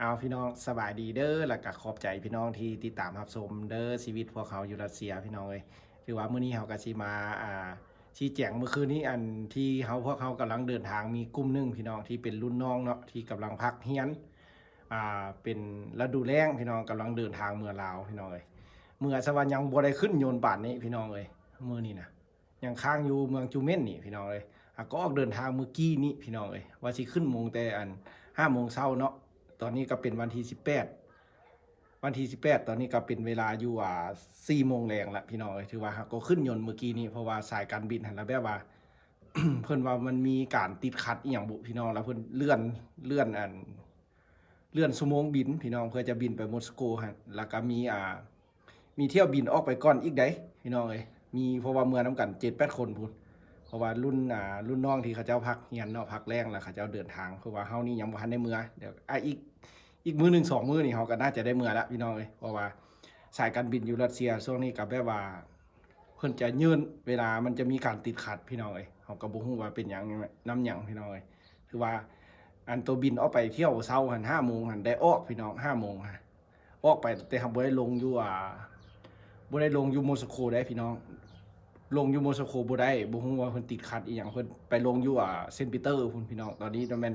ເອົາ ພີ່ນ້ອງ ສະບາຍດີເດີ ແລ້ວກະຂອບໃຈພີ່ນ້ອງທີ່ຕິດຕາມຮັບຊົມເດີ ຊີວິດພວກເຮົາຢູ່ຣັດເຊຍ ພີ່ນ້ອງເອີຍ. ຖືວ່າມື້ນີ້ເຮົາກະຊິມາ ອ່າ ຊີ້ແຈງ ມື້ຄືນນີ້ ອັນທີ່ເຮົາ ພວກເຮົາກຳລັງເດີນທາງ ມີກຸ່ມໜຶ່ງ ພີ່ນ້ອງ ທີ່ເປັນລຸ້ນນ້ອງເນາະ ທີ່ກຳລັງພັກຮຽນ ອ່າ ເປັນລະດູແລ້ງ ພີ່ນ້ອງ ກຳລັງເດີນທາງເມືອລາວ ພີ່ນ້ອງເອີຍ. ເມືອຊະວ່າຍັງບໍ່ໄດ້ຂຶ້ນຍົນປານນີ້ ພີ່ນ້ອງເອີຍ ມື້ນີ້ນະ ຍັງຄ້າງຢູ່ເມືອງຈູເມັນນີ້ ພີ່ນ້ອງເອີຍ. ຫາກໍອອກເດີນທາງມື້ກີ້ນີ້ ພີ່ນ້ອງເອີຍ ວ່າຊິຂຶ້ນໂມງແຕ່ອັນ ຫ້າໂມງເຊົ້າເນາະ. ຕອນນີ້ກໍເປັນວັນທີສິບແປດ ວັນທີສິບແປດ ຕອນນີ້ກໍເປັນເວລາຢູ່ ອ່າ ສີ່ໂມງແລງລະ ພີ່ນ້ອງເອີຍ. ຖືວ່າຫາກໍຂຶ້ນຍົນມື້ກີ້ນີ້ ເພາະວ່າສາຍການບິນຫັ້ນລະ ແບບວ່າ ເພິ່ນວ່າມັນມີການຕິດຂັດອີ່ຫຍັງບຸ ພີ່ນ້ອງ ລະເພິ່ນເລື່ອນ ເລື່ອນອັນ ເລື່ອນຊົ່ວໂມງບິນ ພີ່ນ້ອງ ເພື່ອຈະບິນໄປມົສໂກຫັ້ນ ລະກະມີ ອ່າ ມີຖ້ຽວບິນອອກໄປກ່ອນອີກໃດ໋ ພີ່ນ້ອງເອີຍ. ມີ ເພາະວ່າເມືອນຳກັນເຈັດແປດຄົນພຸ້ນ ເພາະວ່າລຸ້ນ ອ່າ ລຸ້ນນ້ອງທີ່ເຂົາເຈົ້າພັກຮຽນເນາະ ພັກແລງ ລະເຂົາເຈົ້າເດີນທາງ ເພາະວ່າເຮົານີ້ຍັງບໍ່ທັນໄດ້ເມືອ ດຽວ ອ່າ ອີກ ອີກມື້ໜຶ່ງສອງມື້ນີ້ເຮົາກໍໜ້າຈະໄດ້ເມືອລະ ພີ່ນ້ອງເອີຍ. ເພາະວ່າສາຍການບິນຢູ່ຣັດເຊຍຊ່ວງນີ້ກໍແບບວ່າ ເພິ່ນຈະຍື່ນເວລາ ມັນຈະມີການຕິດຂັດ ພີ່ນ້ອງເອີຍ. ເຮົາກໍບໍ່ຮູ້ວ່າເປັນຫຍັງ ນຳຫຍັງ ພີ່ນ້ອງເອີຍ. ຄືວ່າອັນໂຕບິນອອກໄປຖ້ຽວເຊົ້າຫັ້ນ ຫ້າໂມງຫັ້ນໄດ້ອອກ ພີ່ນ້ອງ ຫ້າໂມງ ອອກໄປ ແຕ່ເຮົາບໍ່ໄດ້ລົງຢູ່ ອ່າ ບໍ່ໄດ້ລົງຢູ່ມົສໂກໄດ໋ ພີ່ນ້ອງ. ລົງຢູ່ມົສໂກບໍ່ໄດ້ ບໍ່ຮູ້ວ່າເພິ່ນຕິດຂັດອີ່ຫຍັງ ເພິ່ນໄປລົງຢູ່ ອ່າ ເຊນປີເຕີພຸ້ນ ພີ່ນ້ອງ. ຕອນນີ້ລະແມ່ນ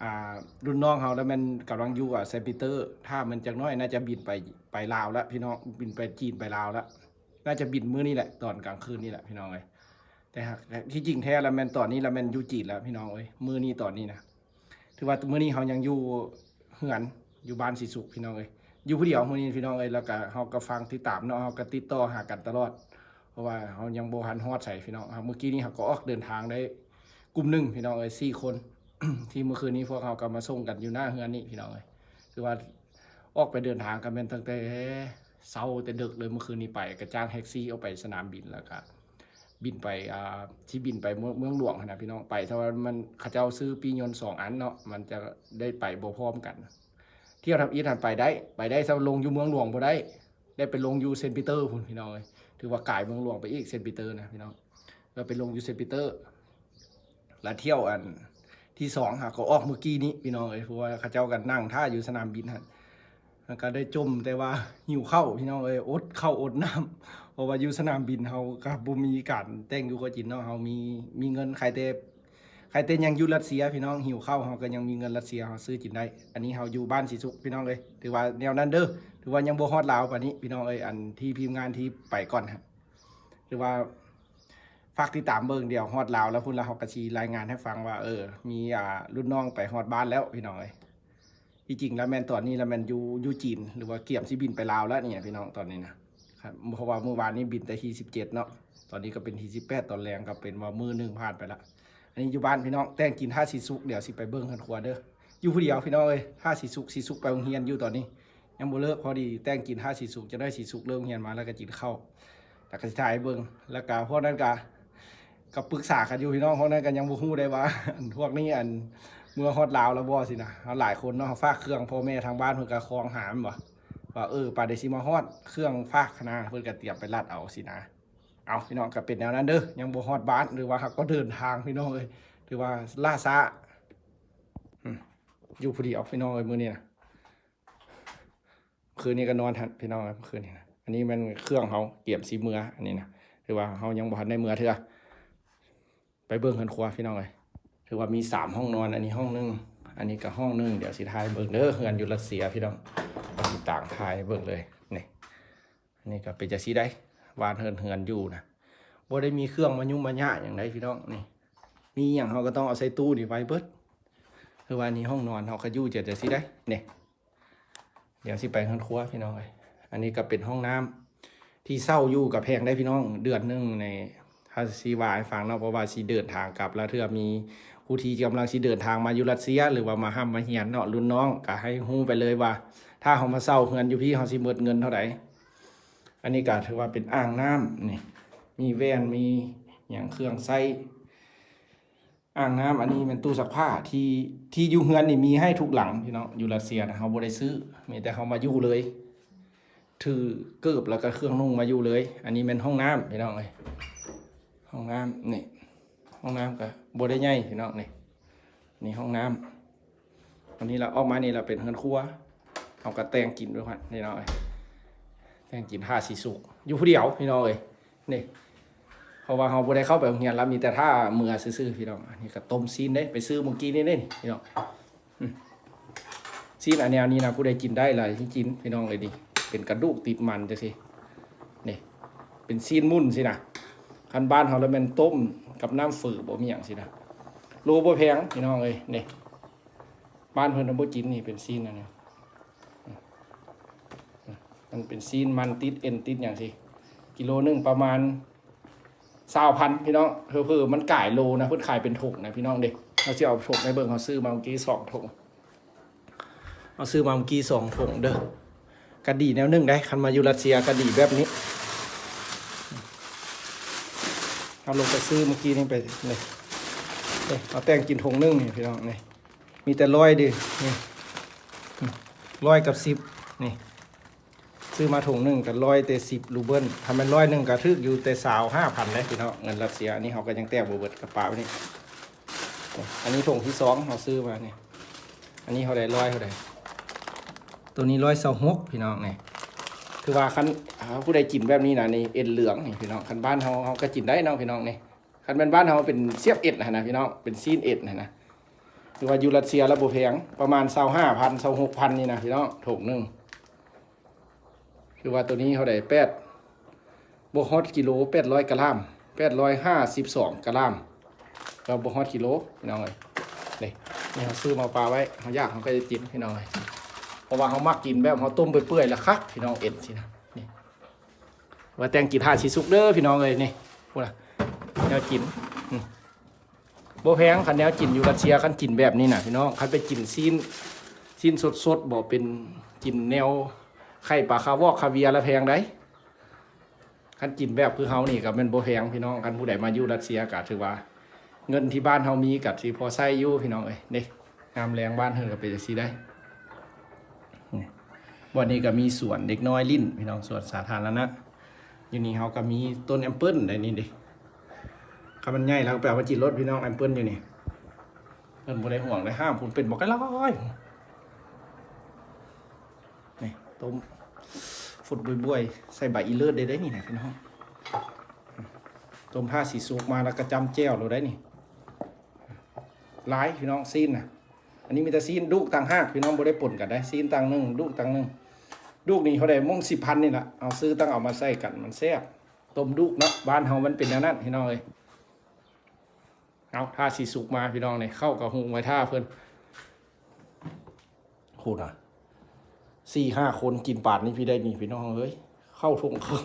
ອ່າ ລຸ້ນນ້ອງເຮົາລະແມ່ນກຳລັງຢູ່ ອ່າ ເຊນປີເຕີ ຖ້າແມ່ນຈັກໜ້ອຍໜ້າຈະບິນໄປ ໄປລາວລະ ພີ່ນ້ອງ ບິນໄປຈີນໄປລາວລະ. ໜ້າຈະບິນມື້ນີ້ແຫຼະ ຕອນກາງຄືນນີ້ແຫຼະ ພີ່ນ້ອງເອີຍ. ແຕ່ຫາກ ທີ່ຈິງແທ້ລະແມ່ນຕອນນີ້ລະແມ່ນຢູ່ຈີນລະ ພີ່ນ້ອງເອີຍ. ມື້ນີ້ຕອນນີ້ນະ ຖືວ່າມື້ນີ້ເຮົາຍັງຢູ່ເຮືອນ ຢູ່ບ້ານສີສຸກ ພີ່ນ້ອງເອີຍ. ຢູ່ຜູ້ດຽວມື້ນີ້ ພີ່ນ້ອງເອີຍ. ແລ້ວກະເຮົາກໍຟັງຕິດຕາມເນາະ ເຮົາກໍຕິດຕໍ່ຫາກັນຕະຫຼອດ ເພາະວ່າເຮົາຍັງບໍ່ທັນຮອດໃສ ພີ່ນ້ອງ. ເຮົາ ມື້ກີ້ນີ້ເຮົາກໍອອກເດີນທາງໄດ້ກຸ່ມໜຶ່ງ ພີ່ນ້ອງເອີຍ ສີ່ຄົນ ທີ່ມື້ຄືນນີ້ພວກເຮົາກໍມາສົ່ງກັນຢູ່ໜ້າເຮືອນນີ້ ພີ່ນ້ອງເອີຍ. ຖືວ່າ ອອກໄປເດີນທາງກໍແມ່ນຕັ້ງແຕ່ເຊົ້າແຕ່ເດິກເລີຍ ມື້ຄືນນີ້ໄປກໍຈ້າງແທັກຊີອອກໄປສະໜາມບິນ ແລ້ວກໍບິນໄປ ອ່າ ທີ່ບິນໄປເມືອງ ເມືອງຫຼວງຫັ້ນນະ ພີ່ນ້ອງ. ໄປ ຖ້າວ່າມັນ ເຂົາເຈົ້າຊື້ປີ້ຍົນສອງອັນເນາະ ມັນຈະໄດ້ໄປບໍ່ພ້ອມກັນ. ຖ້ຽວທຳອິດຫັ້ນໄປໄດ້ ໄປໄດ້ ແຕ່ວ່າລົງຢູ່ເມືອງຫຼວງບໍ່ໄດ້ ໄດ້ໄປລົງຢູ່ເຊນປີເຕີພຸ້ນ ພີ່ນ້ອງເອີຍ. ຖືວ່າກາຍເມືອງຫຼວງໄປອີກ ເຊນປີເຕີນະ ພີ່ນ້ອງ. ແລ້ວໄປລົງຢູ່ເຊນປີເຕີ ແລ້ວຖ້ຽວອັນທີສອງຫາກໍອອກມື້ກີ້ນີ້ ພີ່ນ້ອງເອີຍ. ເພາະວ່າເຂົາເຈົ້າກໍນັ່ງຖ້າຢູ່ສະໜາມບິນຫັ້ນ ແລ້ວກໍໄດ້ຈົ່ມແຕ່ວ່າຫິວເຂົ້າ ພີ່ນ້ອງເອີຍ ອົດເຂົ້າອົດນ້ຳ ເພາະວ່າຢູ່ສະໜາມບິນເຮົາກໍບໍ່ມີການແຕ່ງຢູ່ກໍກິນເນາະ. ເຮົາມີ ມີເງິນຂາຍແຕ່ ຂາຍແຕ່ຍັງຢູ່ຣັດເຊຍ ພີ່ນ້ອງ. ຫິວເຂົ້າເຮົາກໍຍັງມີເງິນຣັດເຊຍ ເຮົາຊື້ກິນໄດ້. ອັນນີ້ເຮົາຢູ່ບ້ານສີສຸກ ພີ່ນ້ອງເອີຍ. ຖືວ່າແນວນັ້ນເດີ ຖືວ່າຍັງບໍ່ຮອດລາວປານນີ້ ພີ່ນ້ອງເອີຍ. ອັນທີ່ທີມງານທີ່ໄປກ່ອນ ຖືວ່າຝາກຕິດຕາມເບິ່ງ ດຽວຮອດລາວແລ້ວພຸ້ນລະ ເຮົາກໍຊິລາຍງານໃຫ້ຟັງວ່າ ເອີ ມີ ອ່າ ລຸ້ນນ້ອງໄປຮອດບ້ານແລ້ວ ພີ່ນ້ອງເອີຍ. ທີ່ຈິງລະແມ່ນຕອນນີ້ລະແມ່ນຢູ່ ຢູ່ຈີນ ຫຼືວ່າກຽມຊິບິນໄປລາວແລ້ວນີ້ ພີ່ນ້ອງ ຕອນນີ້ນະ. ເພາະວ່າມື້ວານນີ້ບິນແຕ່ທີສິບເຈັດເນາະ ຕອນນີ້ກໍເປັນທີສິບແປດ ຕອນແລງກໍເປັນວ່າມື້ໜຶ່ງຜ່ານໄປລະ. ອັນນີ້ຢູ່ບ້ານ ພີ່ນ້ອງ ແຕ່ງກິນຖ້າສີສຸກ ດຽວຊິໄປເບິ່ງເຮືອນຄົວເດີ. ຢູ່ຜູ້ດຽວ ພີ່ນ້ອງເອີຍ ຖ້າສີສຸກ ສີສຸກໄປໂຮງຮຽນຢູ່ຕອນນີ້ ຍັງບໍ່ເລີກ ພໍດີແຕ່ງກິນຖ້າສີສຸກ ຈັກໜ້ອຍສີສຸກເລີກໂຮງຮຽນມາແລ້ວກໍກິນເຂົ້າ ແລ້ວກໍຊິຖ່າຍໃຫ້ເບິ່ງ. ແລ້ວກໍພວກນັ້ນກໍ ກໍປຶກສາກັນຢູ່ ພີ່ນ້ອງ. ພວກນັ້ນກໍຍັງບໍ່ຮູ້ໄດ້ວ່າ ອັນພວກນີ້ ອັນເມືອຮອດລາວແລ້ວບໍ່ຊີ້ນະ. ເຮົາຫຼາຍຄົນເນາະ ເຮົາຝາກເຄື່ອງ ພໍ່ແມ່ທາງບ້ານເພິ່ນກໍຄອງຫາແມ່ນບໍ່ ວ່າ ເອີ ປານໃດຊິມາຮອດ ເຄື່ອງຝາກຫັ້ນນະ ເພິ່ນກໍຕຽມໄປລັດເອົາຊີ້ນະ. ເອົາ ພີ່ນ້ອງ ກໍເປັນແນວນັ້ນເດີ ຍັງບໍ່ຮອດບ້ານ ຫຼືວ່າຫາກກໍເດີນທາງ ພີ່ນ້ອງເອີຍ ຖືວ່າລ້າຊ້າ. ອືມ ຢູ່ຜູ້ດຽວ ພີ່ນ້ອງເອີຍ ມື້ນີ້ນະ. ຄືນນີ້ກໍນອນຫັ້ນ ພີ່ນ້ອງເອີຍ ຄືນນີ້ນະ. ອັນນີ້ແມ່ນເຄື່ອງເຮົາກຽມຊິເມືອ ອັນນີ້ນະ ຖືວ່າເຮົາຍັງບໍ່ທັນໄດ້ເມືອເທື່ອ. ໄປເບິ່ງເຮືອນຄົວ ພີ່ນ້ອງເອີຍ. ຖືວ່າມີສາມຫ້ອງນອນ ອັນນີ້ຫ້ອງໜຶ່ງ ອັນນີ້ກໍຫ້ອງໜຶ່ງ. ດຽວຊິຖ່າຍເບິ່ງເດີ ເຮືອນຢູ່ຣັດເຊຍ ພີ່ນ້ອງ ຊິຕາງຖ່າຍໃຫ້ເບິ່ງເລີຍ. ນີ້ ອັນນີ້ກໍເປັນຈັ່ງຊີ້ໄດ໋ ບ້ານເຮືອນ ເຮືອນຢູ່ນະ ບໍ່ໄດ້ມີເຄື່ອງມາຫຍຸ້ງມາຍາກຫຍັງໃດ໋ ພີ່ນ້ອງ. ນີ້ ມີຫຍັງເຮົາກໍຕ້ອງເອົາໃສ່ຕູ້ນີ້ໄວ້ເບິດ. ຄືວ່ານີ້ຫ້ອງນອນເຮົາກໍຢູ່ຈັ່ງ ຈັ່ງຊີ້ໄດ໋ ນີ້. ດຽວຊິໄປເຮືອນຄົວ ພີ່ນ້ອງເອີຍ. ອັນນີ້ກໍເປັນຫ້ອງນ້ຳ ທີ່ເຊົ່າຢູ່ກໍແພງໄດ໋ ພີ່ນ້ອງ ເດືອນໜຶ່ງນີ້. ຖ້າຊິວ່າໃຫ້ຟັງເນາະ ເພາະວ່າຊິເດີນທາງກັບ ລະເທື່ອມີຜູ້ທີ່ກຳລັງຊິເດີນທາງມາຢູ່ຣັດເຊຍ ຫຼືວ່າມາຮ່ຳມາຮຽນເນາະ ລຸ້ນນ້ອງ ກໍໃຫ້ຮູ້ໄປເລີຍວ່າ ຖ້າເຮົາມາເຊົ່າເຮືອນຢູ່ພີ້ ເຮົາຊິໝົດເງິນເທົ່າໃດ. ອັນນີ້ກໍຖືວ່າເປັນອ່າງນ້ຳນີ້ ມີແວ່ນ ມີຫຍັງ ເຄື່ອງໃຊ້ ອ່າງນ້ຳ. ອັນນີ້ແມ່ນຕູ້ຊັກຜ້າ ທີ່ ທີ່ຢູ່ເຮືອນນີ້ມີໃຫ້ທຸກຫຼັງ ພີ່ນ້ອງ. ຢູ່ຣັດເຊຍນະ ເຮົາບໍ່ໄດ້ຊື້ ມີແຕ່ເຮົາມາຢູ່ເລີຍ ຖືເກີບແລ້ວກໍເຄື່ອງນຸ່ງມາຢູ່ເລີຍ. ອັນນີ້ແມ່ນຫ້ອງນ້ຳ ພີ່ນ້ອງເອີຍ ຫ້ອງນ້ຳນີ້. ຫ້ອງນ້ຳກໍບໍ່ໄດ້ໃຫຍ່ ພີ່ນ້ອງ ນີ້ ນີ້ຫ້ອງນ້ຳ. ນີ້ລະ ອອກມານີ້ລະເປັນເຮືອນຄົວ ເຮົາກໍແຕ່ງກິນໄວ້ກ່ອນພີ່ນ້ອງເອີຍ ແຕ່ງກິນຖ້າຊິສຸກ ຢູ່ຜູ້ດຽວພີ່ນ້ອງເອີຍ ນີ້ ເພາະວ່າເຮົາບໍ່ໄດ້ເຂົ້າໄປໂຮງຮຽນລະ ມີແຕ່ຖ້າເມືອຊື່ໆ ພີ່ນ້ອງ. ອັນນີ້ກໍຕົ້ມຊີ້ນເດ້ ໄປຊື້ມື້ກີ້ນີ້ເດ້ພີ່ນ້ອງ. ອືມ ຊີ້ນອັນແນວນີ້ນະ ຜູ້ໃດກິນໄດ້ລະຊິກິນພີ່ນ້ອງເອີຍ. ນີ້ເປັນກະດູກຕິດມັນຈັ່ງຊີ້ ນີ້ເປັນຊີ້ນໝຸ່ນຊີ້ນະ. ຄັນບ້ານເຮົາລະແມ່ນຕົ້ມກັບນ້ຳຝືບໍ່ມີຫຍັງຊີ້ນະ. ໂລບໍ່ແພງພີ່ນ້ອງເອີຍ ນີ້ ບ້ານເພິ່ນນະບໍ່ກິນ ນີ້ເປັນຊີ້ນອັນນີ້ ມັນເປັນຊີ້ນມັນຕິດເອັນຕິດຫຍັງຊີ້ ກິໂລໜຶ່ງປະມານຊາວພັນພີ່ນ້ອງ. ເຜີໆມັນກາຍໂລນະ ເພິ່ນຂາຍເປັນຖົງນະພີ່ນ້ອງເດ້. ເຮົາຊິເອົາຖົງໃຫ້ເບິ່ງ ເຮົາຊື້ມາມື້ກີ້ສອງຖົງ ເຮົາຊື້ມາມື້ກີ້ສອງຖົງເດີ. ກະດີແນວໜຶ່ງໄດ໋ ຄັນມາຢູ່ຣັດເຊຍກະດີແບບນີ້. ເຮົາລົງໄປຊື້ມື້ກີ້ນີ້ໄປ ນີ້ ນີ້ ເຮົາແຕ່ງກິນຖົງໜຶ່ງນີ້ພີ່ນ້ອງ ນີ້ ມີແຕ່ຮ້ອຍເດ້ ນີ້ ຮ້ອຍກັບສິບ ນີ້ ຊື້ມາຖົງໜຶ່ງກໍຮ້ອຍແຕ່ສິບຣູເບິນ ຖ້າແມ່ນຮ້ອຍໜຶ່ງກໍຖືກຢູ່ແຕ່ຊາວຫ້າພັນເດ້ພີ່ນ້ອງ ເງິນຣັດເຊຍ. ອັນນີ້ເຮົາກໍຍັງແຕກບໍ່ເບິດ ກະປະໄວ້ນີ້. ອັນນີ້ຖົງທີສອງເຮົາຊື້ມານີ້ ອັນນີ້ເທົ່າໃດ ຮ້ອຍເທົ່າໃດ ໂຕນີ້ຮ້ອຍຊາວຫົກພີ່ນ້ອງ. ນີ້ ຄືວ່າຄັນ ອ່າ ຜູ້ໃດກິນແບບນີ້ນະ ນີ້ເອັນເຫຼືອງນີ້ພີ່ນ້ອງ. ຄັນບ້ານເຮົາ ເຮົາກໍກິນໄດ້ເນາະພີ່ນ້ອງ ນີ້ ຄັນແມ່ນບ້ານເຮົາເປັນສຽບເອັນຫັ້ນນະພີ່ນ້ອງ ເປັນຊີ້ນເອັນຫັ້ນນະ. ຄືວ່າຢູ່ຣັດເຊຍລະບໍ່ແພງ ປະມານຊາວຫ້າພັນ ຊາວຫົກພັນນີ້ນະພີ່ນ້ອງ ຖົງໜຶ່ງ. ຄືວ່າໂຕນີ້ເທົ່າໃດ ແປດ ບໍ່ຮອດກິໂລ ແປດຮ້ອຍກຣາມ ແປດຮ້ອຍຫ້າສິບສອງກຣາມ ກໍບໍ່ຮອດກິໂລພີ່ນ້ອງເອີຍ. ນີ້ ນີ້ເຮົາຊື້ມາປະໄວ້ ເຮົາຢາກເຮົາກໍຈະກິນພີ່ນ້ອງເອີຍ ເພາະວ່າເຮົາມັກກິນແບບເຮົາຕົ້ມເປື່ອຍໆລະຄັກພີ່ນ້ອງ ເອັນຊີ້ນະ. ນີ້ ວ່າແຕ່ງກິນຖ້າຊິສຸກເດີພີ່ນ້ອງເອີຍ. ນີ້ພຸ້ນນະ ແນວກິນ ອືມ ບໍ່ແພງ ຄັນແນວກິນຢູ່ຣັດເຊຍ ຄັນກິນແບບນີ້ນະພີ່ນ້ອງ. ຄັນໄປກິນຊີ້ນ ຊີ້ນສົດໆ ບໍ່ເປັນ ກິນແນວໄຂ່ປາຄາວອກຄາເວຍລະແພງໃດ໋. ຄັນກິນແບບຄືເຮົານີ້ກໍແມ່ນບໍ່ແພງພີ່ນ້ອງ. ຄັນຜູ້ໃດມາຢູ່ຣັດເຊຍກໍຖືວ່າເງິນທີ່ບ້ານເຮົາມີກໍຊິພໍໃຊ້ຢູ່ພີ່ນ້ອງເອີຍ. ນີ້ ຍາມແລງບ້ານເຮົາກໍເປັນຈັ່ງຊີ້ໄດ໋. ນີ້ ບ່ອນນີ້ກໍມີສວນເດັກນ້ອຍຫຼິ້ນພີ່ນ້ອງ ສວນສາທາລະນະ. ຢູ່ນີ້ເຮົາກໍມີຕົ້ນແອມເປິ້ນໄດ໋ນີ້ເດ້. ຄັນມັນໃຫຍ່ແລ້ວກໍໄປເອົາມາກິນໂລດພີ່ນ້ອງ ແອມເປິ້ນຢູ່ນີ້. ເພິ່ນບໍ່ໄດ້ຫ່ວງໄດ້ຫ້າມ ພຸ້ນເປັນບັກຫຼາຍໆ. ນີ້ ຕົ້ມຟົດບວຍໆ ໃສ່ໃບອີເລີດໄດ້ ໄດ້ນີ້ນະພີ່ນ້ອງ. ຕົ້ມຖ້າຊິສຸກມາແລ້ວກໍຈ້ຳແຈ່ວໂລດໄດ໋ນີ້. ຫຼາຍພີ່ນ້ອງ ຊີ້ນນະ. ອັນນີ້ມີແຕ່ຊີ້ນ ດູກຕ່າງຫາກພີ່ນ້ອງ ບໍ່ໄດ້ປົນກັນໄດ໋. ຊີ້ນຕ່າງໜຶ່ງ ດູກຕ່າງໜຶ່ງ. ດູກນີ້ເທົ່າໃດ ມົ້ງສິບພັນນີ້ລະ. ເອົາຊື້ຕັ້ງເອົາມາໃສ່ກັນ ມັນແຊບ. ຕົ້ມດູກເນາະ ບ້ານເຮົາມັນເປັນແນວນັ້ນພີ່ນ້ອງເອີຍ. ເອົາ ຖ້າຊິສຸກມາພີ່ນ້ອງນີ້ ເຂົ້າກໍຫຸງໄວ້ຖ້າເພິ່ນ. ໂຫນະ ສີ່ຫ້າຄົນກິນປານນີ້ພີ່ໄດ້ນີ້ພີ່ນ້ອງເອີຍ ເຂົ້າຖົງເຄິ່ງ.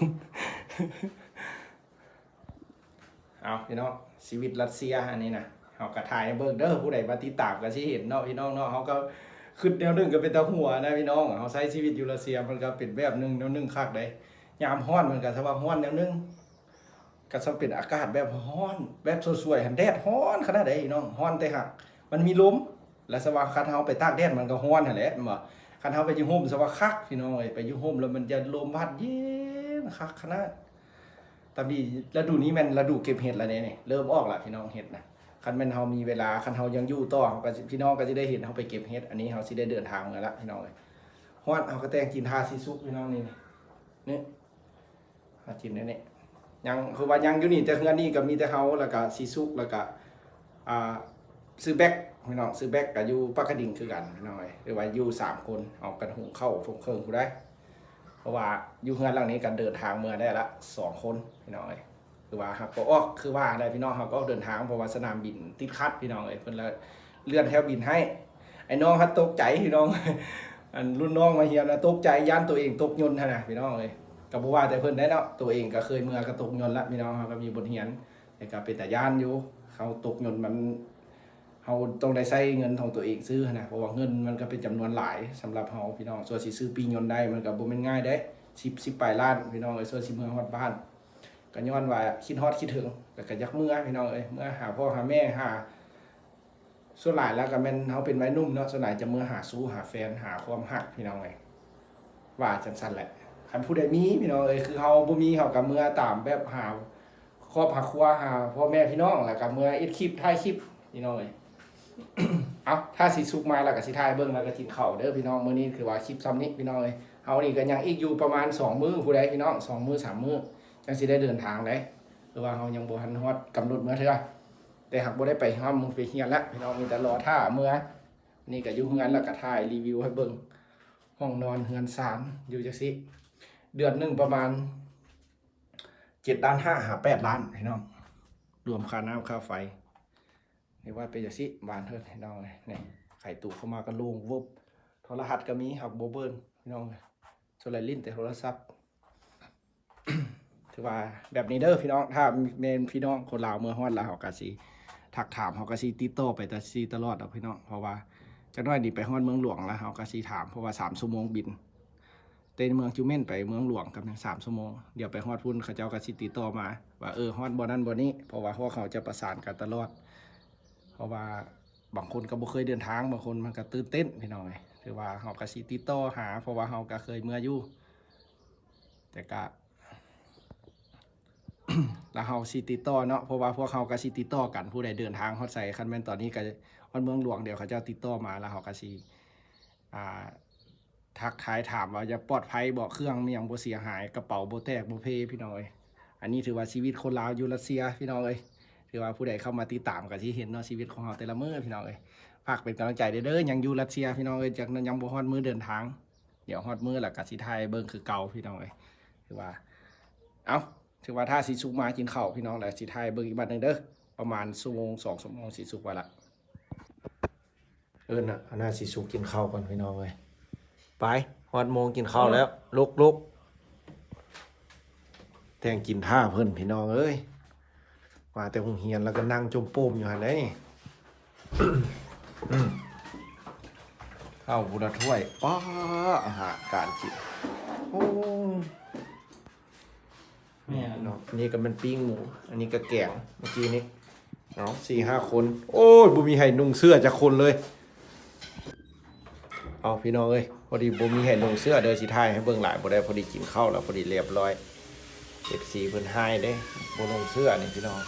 ເອົາພີ່ນ້ອງ ຊີວິດຣັດເຊຍອັນນີ້ນະ ເຮົາກໍຖ່າຍໃຫ້ເບິ່ງເດີ. ຜູ້ໃດມາຕິດຕາມກໍຊິເຫັນເນາະພີ່ນ້ອງເນາະ. ເຮົາກໍຄິດແນວໜຶ່ງກໍເປັນຕາຫົວນະພີ່ນ້ອງ. ເຮົາໃຊ້ຊີວິດຢູ່ຣັດເຊຍ ມັນກໍເປັນແບບໜຶ່ງ ແນວໜຶ່ງຄັກເດ້. ຍາມຮ້ອນມັນກໍສະວ່າຮ້ອນແນວໜຶ່ງ ກໍຊຳເປັນອາກາດແບບຮ້ອນ ແບບສວຍໆຫັ້ນ ແດດຮ້ອນຂະໜາດໃດພີ່ນ້ອງ. ຮ້ອນແຕ່ຫາກມັນມີລົມ ແລະ ສະວ່າຄັນເຮົາໄປຕາກແດດມັນກໍຮ້ອນຫັ້ນແຫຼະ ແມ່ນບໍ່? ຄັນເຮົາໄປຢູ່ຮົ່ມ ສະວ່າຄັກພີ່ນ້ອງເອີຍ. ໄປຢູ່ຮົ່ມແລ້ວມັນຈະລົມພັດເຢັນຄັກຂະໜາດ. ຕາມນີ້ ລະດູນີ້ແມ່ນລະດູເກັບເຫັດລະເດ້ນີ້ ເລີ່ມອອກລະພີ່ນ້ອງ ເຫັດນະ. ຄັນແມ່ນເຮົາມີເວລາ ຄັນເຮົາຍັງຢູ່ຕໍ່ ເຮົາກໍ ພີ່ນ້ອງກໍຊິໄດ້ເຫັນເຮົາໄປເກັບເຫັດ. ອັນນີ້ເຮົາຊິໄດ້ເດີນທາງເມືອລະພີ່ນ້ອງເອີຍ. ຮ້ອນ ເຮົາກໍແຕ່ງກິນຖ້າຊິສຸກພີ່ນ້ອງ ນີ້ ນີ້ ຫາກິນແນວນີ້ ຍັງ ຄືວ່າຍັງຢູ່ນີ້ ແຕ່ເຮືອນນີ້ກໍມີແຕ່ເຮົາ ແລ້ວກໍຊິສຸກ ແລ້ວກໍ ອ່າ ຊື້ແບັກພີ່ນ້ອງ ຊື້ແບັກກໍຢູ່ປາກກະດິງຄືກັນພີ່ນ້ອງເອີຍ ຫຼືວ່າຢູ່ສາມຄົນ ເຮົາກໍຫຸງເຂົ້າຖົງເຄິ່ງຜູ້ໃດ ເພາະວ່າຢູ່ເຮືອນຫຼັງນີ້ກໍເດີນທາງເມືອໄດ້ລະສອງຄົນພີ່ນ້ອງເອີຍ. ຄືວ່າເຮົາກໍອອກ ຄືວ່າແຫຼະພີ່ນ້ອງ ເຮົາກໍອອກເດີນທາງ ເພາະວ່າສະໜາມບິນຕິດຂັດພີ່ນ້ອງເອີຍ ເພິ່ນລະເລື່ອນແຖວບິນໃຫ້. ໄອ້ນ້ອງຫັ້ນຕົກໃຈພີ່ນ້ອງ ອັນລຸ້ນນ້ອງມາຮຽນນະ ຕົກໃຈ ຢ້ານໂຕເອງຕົກຍົນຫັ້ນນະພີ່ນ້ອງເອີຍ. ກໍບໍ່ວ່າແຕ່ເພິ່ນໄດ໋ເນາະ ໂຕເອງກໍເຄີຍເມືອກໍຕົກຍົນລະພີ່ນ້ອງ ເຮົາກໍມີບົດຮຽນ ແຕ່ກໍເປັນຕາຢ້ານຢູ່. ເຮົາຕົກຍົນມັນ ເຮົາຕ້ອງໄດ້ໃຊ້ເງິນຂອງໂຕເອງຊື້ຫັ້ນນະ ເພາະວ່າເງິນມັນກໍເປັນຈຳນວນຫຼາຍສຳລັບເຮົາພີ່ນ້ອງ. ສ່ວນຊິຊື້ປີ້ຍົນໄດ້ມັນກໍບໍ່ແມ່ນງ່າຍເດ້ ສິບ ສິບປາຍລ້ານພີ່ນ້ອງເອີຍ ສ່ວນຊິເມືອຮອດບ້ານ. ກໍຍ້ອນວ່າຄິດຮອດຄິດເຖິງ ແລ້ວກໍຢາກເມືອພີ່ນ້ອງເອີຍ ເມືອຫາພໍ່ຫາແມ່ ຫາ ສ່ວນຫຼາຍແລ້ວກໍແມ່ນເຮົາເປັນໄວໜຸ່ມເນາະ ສ່ວນຫຼາຍຈະເມືອຫາຊູ້ຫາແຟນ ຫາຄວາມຮັກພີ່ນ້ອງເອີຍ ວ່າຈັ່ງຊັ້ນແຫຼະ. ຄັນຜູ້ໃດມີພີ່ນ້ອງເອີຍ ຄືເຮົາບໍ່ມີ ເຮົາກໍເມືອຕາມແບບຫາຄອບຫາຄົວ ຫາພໍ່ແມ່ພີ່ນ້ອງ ແລ້ວກໍເມືອເຮັດຄລິບ ຖ່າຍຄລິບພີ່ນ້ອງເອີຍ. ເອົາ ຖ້າຊິສຸກມາແລ້ວກໍຊິຖ່າຍເບິ່ງ ແລ້ວກໍກິນເຂົ້າເດີພີ່ນ້ອງ. ມື້ນີ້ຄືວ່າຄລິບຊ່ຳນີ້ພີ່ນ້ອງເອີຍ. ເຮົານີ້ກໍຍັງອີກຢູ່ປະມານສອງມື້ພຸ້ນໃດ໋ພີ່ນ້ອງ, ສອງມື້ສາມມື້ ຈັ່ງຊິໄດ້ເດີນທາງໄດ໋. ຄືວ່າເຮົາຍັງບໍ່ທັນຮອດກຳນົດເມືອເທື່ອ, ແຕ່ຫາກບໍ່ໄດ້ໄປຮ່ຳໄປຮຽນລະພີ່ນ້ອງ, ມີແຕ່ລໍຖ້າເມືອ. ນີ້ກໍຢູ່ເຮືອນ ແລ້ວກໍຖ່າຍຣີວິວໃຫ້ເບິ່ງ ຫ້ອງນອນເຮືອນຊານຢູ່ຈັ່ງຊີ້. ເດືອນໜຶ່ງປະມານເຈັດລ້ານຫ້າຫາແປດລ້ານພີ່ນ້ອງ, ລວມຄ່ານ້ຳຄ່າໄຟ. ນີ້ວ່າເປັນຈັ່ງຊີ້ ບ້ານເພິ່ນພີ່ນ້ອງເອີຍ. ນີ້ ໄຂຕູ້ເຂົ້າມາກໍໂລ່ງເວີບ, ໂທລະທັດກໍມີ ຫາກບໍ່ເບິ່ງພີ່ນ້ອງເອີຍ, ສ່ວນຫຼາຍຫຼິ້ນແຕ່ໂທລະສັບ. ຖືວ່າແບບນີ້ເດີພີ່ນ້ອງ, ຖ້າແມ່ນພີ່ນ້ອງຄົນລາວເມືອຮອດລະ ເຮົາກໍຊິທັກຖາມ, ເຮົາກໍຊິຕິດຕໍ່ໄປຕະ ຊິຕະຫຼອດດອກພີ່ນ້ອງ. ເພາະວ່າຈັກໜ້ອຍນີ້ໄປຮອດເມືອງຫຼວງລະ ເຮົາກໍຊິຖາມ, ເພາະວ່າສາມຊົ່ວໂມງບິນ, ແຕ່ເມືອງຈູເມັນໄປເມືອງຫຼວງກໍຍັງສາມຊົ່ວໂມງ. ດຽວໄປຮອດພຸ້ນ ເຂົາເຈົ້າກໍຊິຕິດຕໍ່ມາວ່າ ເອີ ຮອດບ່ອນນັ້ນບ່ອນນີ້, ເພາະວ່າພວກເຮົາຈະປະສານກັນຕະຫຼອດ. ເພາະວ່າບາງຄົນກໍບໍ່ເຄີຍເດີນທາງ, ບາງຄົນມັນກໍຕື່ນເຕັ້ນພີ່ນ້ອງເອີຍ. ຖືວ່າເຮົາກໍຊິຕິດຕໍ່ຫາ, ເພາະວ່າເຮົາກໍເຄີຍເມືອຢູ່, ແຕ່ກະ ແລ້ວເຮົາຊິຕິດຕໍ່ເນາະ, ເພາະວ່າພວກເຮົາກໍຊິຕິດຕໍ່ກັນ. ຜູ້ໃດເດີນທາງຮອດໃສ, ຄັນແມ່ນຕອນນີ້ກໍຮອດເມືອງຫຼວງ, ດຽວເຂົາເຈົ້າຕິດຕໍ່ມາ ແລ້ວເຮົາກໍຊິ ອ່າ ທັກທາຍຖາມວ່າຈະປອດໄພບໍ່, ເຄື່ອງມັນຍັງບໍ່ເສຍຫາຍ, ກະເປົາບໍ່ແຕກບໍ່ເພພີ່ນ້ອງເອີຍ. ອັນນີ້ຖືວ່າຊີວິດຄົນລາວຢູ່ຣັດເຊຍພີ່ນ້ອງເອີຍ. ຖືວ່າຜູ້ໃດເຂົ້າມາຕິດຕາມກໍຊິເຫັນເນາະ ຊີວິດຂອງເຮົາແຕ່ລະມື້ພີ່ນ້ອງເອີຍ. ຝາກເປັນກຳລັງໃຈເດີ, ຍັງຢູ່ຣັດເຊຍພີ່ນ້ອງເອີຍ, ຍັງ ຍັງບໍ່ຮອດມື້ເດີນທາງ. ດຽວຮອດມື້ແລ້ວກໍຊິຖ່າຍເບິ່ງຄືເກົ່າພີ່ນ້ອງເອີຍ. ຖືວ່າ ເອົ້າ ຖືວ່າຖ້າຊິສຸກມາກິນເຂົ້າພີ່ນ້ອງ, ແລ້ວຊິຖ່າຍເບິ່ງອີກບາດໜຶ່ງເດີ. ປະມານຊົ່ວໂມງສອງຊົ່ວໂມງຊິສຸກວ່າລະ. ເອີນະ ອັນໜ້າຊິສຸກກິນເຂົ້າກ່ອນພີ່ນ້ອງເອີຍ. ໄປ ຮອດໂມງກິນເຂົ້າແລ້ວ. ລຸກໆ ແຕ່ງກິນຖ້າເພິ່ນພີ່ນ້ອງເອີຍ. ມາແຕ່ໂຮງຮຽນແລ້ວກໍນັ່ງຈົ່ມໂປ່ມຢູ່ຫັ້ນເດ້. ອືມ ເຂົ້າພຸ້ນລະຖ້ວຍ. ປ້າ ອາຫານການກິນ. ໂອ້ ແມ່ນເນາະ. ນີ້ກໍແມ່ນປີ້ງໝູ, ອັນນີ້ກໍແກງເມື່ອກີ້ນີ້ເນາະ. ສີ່ຫ້າຄົນ. ໂອ້ຍ ບໍ່ມີໃຜນຸ່ງເສື້ອຈັກຄົນເລີຍ. ເອົາ ພີ່ນ້ອງເອີຍ, ພໍດີບໍ່ມີໃຜນຸ່ງເສື້ອເດີ, ຊິຖ່າຍໃຫ້ເບິ່ງຫຼາຍບໍ່ໄດ້. ພໍດີກິນເຂົ້າແລ້ວ ພໍດີລຽບຮ້ອຍ. ເອັຟຊີເພິ່ນຮ້າຍເດ້, ບໍ່ນຸ່ງເສື້ອນີ້ພີ່ນ້ອງ.